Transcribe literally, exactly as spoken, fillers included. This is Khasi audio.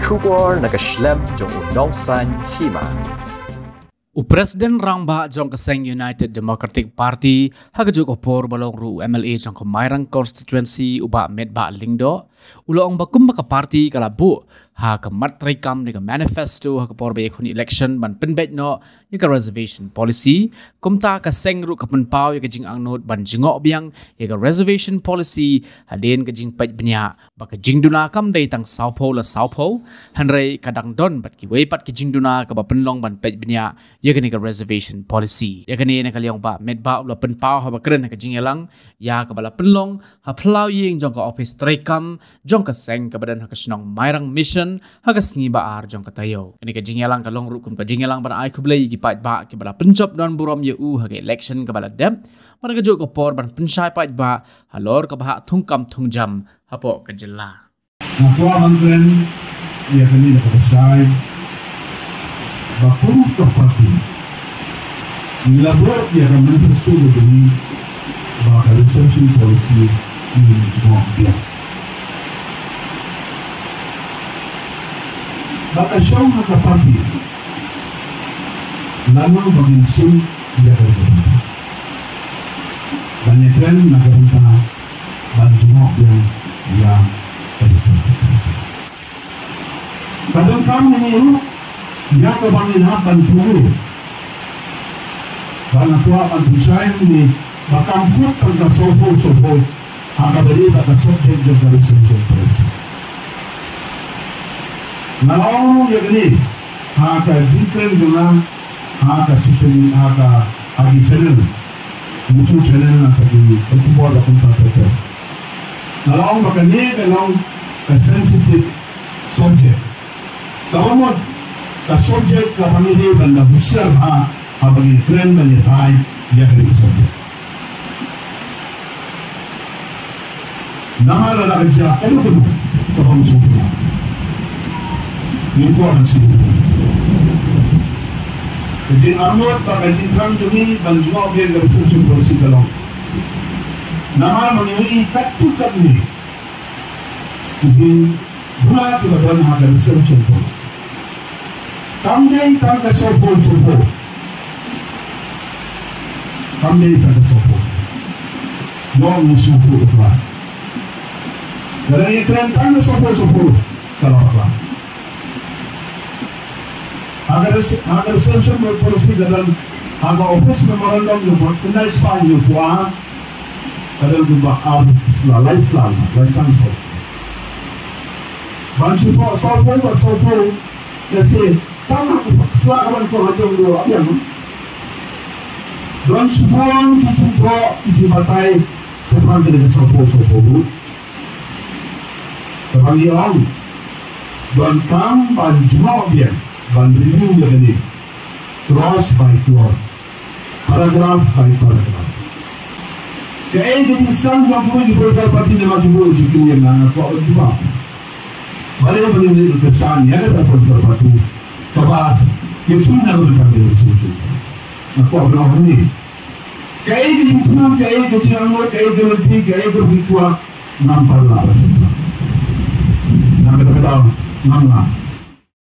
Khubor na ka shlem jong u Nongsaiñ Hima. U President Rangbah jong ka seng United Democratic Party, ha kajuh ka por ba long ruh u M L A jong ka Mairang Constituency, u Bah Metbah Lyngdoh, u la ong ba kumba ka party ka la buh ha ka mat treikam ne ka manifesto ha ka por ba ïakhun election ban pynbeit noh ïa ka reservation policy, kumta ka seng ruh ka pynpaw ïa ka jingangnud ban jngoh biang ïa ka reservation policy hadien ka jingpeit bniah ba ka jingduna kam dei tang sawphew la sawphew, hynrei ka dang don bad kiwei pat ki jingduna kaba pynlong ban peit bniah ïa kane ka reservation policy. Ïa kane na ka liang u Bah Metbah u la pynpaw haba kren ha ka jingïalang ïa kaba la pynlong ha phyllaw ïing jong ka ophis treikam jong ka seng kaba don ha ka shnong Mairang Mission ha ka sngi ba ar jong ka taïew. Kane ka jingïalang ka long ruh kum ka jingïalang ban ai khublei ïa ki paidbah kiba la pynjop don burom ïa u ha ka election kaba la dep, bad ha kajuh ka por ban pynshai paidbah halor kaba hap thungkam thungjam hapoh ka jylla. Nga kwah ban kren ïa kane da kaba shai ba kum ka party ngi la buh ïa ka manifesto ba dei ba ka reservation policy ngi jngoh biang. Ba ka shong ha ka party la nang ba ngin shim ïa ka reservation. Ban ïakren na ka bynta ban jngoh biang ïa ka reservation. Ka donkam ne ruh ïa kaba ngin hap ban pynlong. Ba nga kwah ban pynshai ne ba kam kut tang ka sawphew sawphew ha kaba ïadei bad ka subject jong ka reservation policy. Nga la ong ruh ïa kane ha ka jingkren jong nga ha ka social, ha ka, ha ki channel, YouTube channel, ha ka ki, ka khubor ba kumta ter ter. Nga la ong ba kane ka long ka sensitive subject. Kaba mut ka subject kaba ngi dei ban da husiar bha haba ngi kren, ban ïa thait ïa kane ka subject. Namar lada ka jia kano kano ka bym sngewthuh, ngim kwah ban sngewthuh. Ka jingarngut bad ka jingthrang jong ngi ban jngoh biang ka reservation policy ka long namar ba ngi ïohi katto katne ki jingduna kiba don ha ka reservation policy. Kam dei tang ka sawphew sawphew. Kam dei tang ka sawphew. Ïoh ngi sngewthuh bakla. Lada ngi kren tang ka sawphew sawphew ka la bakla. Ha ka res-, ha ka reservation policy ka don ha ka office memorandum jong ka khyndai spah hynñiewphew ar, ka don kumba ar sla, lai sla, lai sla sawphew. Ban shu thoh sawphew bad sawphew, lehse tang ha ka sla ka ban thoh ha jong u Bah Biang. Don shibun ki jingthoh, ki jingbatai shaphang kane ka sawphew sawphew ruh. Kaba ngi ong, donkam ban jngoh biang, ban review ïa kane clause by clause, paragraph by paragraph. Kaei ka jingsdang jong kiwei ki political party ne ma kiwei ki jingkylli, nga kwah ban jubab. Balei ba ngim leit kyrshan ïa kata ka political party kaba ïathuh na ka bynta ka resolution? Nga kwah ban ong hangne, kaei ka jingthmu, kaei ka jingangnud, kaei ka lynti, kaei ka bynta, ngam pat lah ban sngewthuh. Na kata ka daw ngam lah.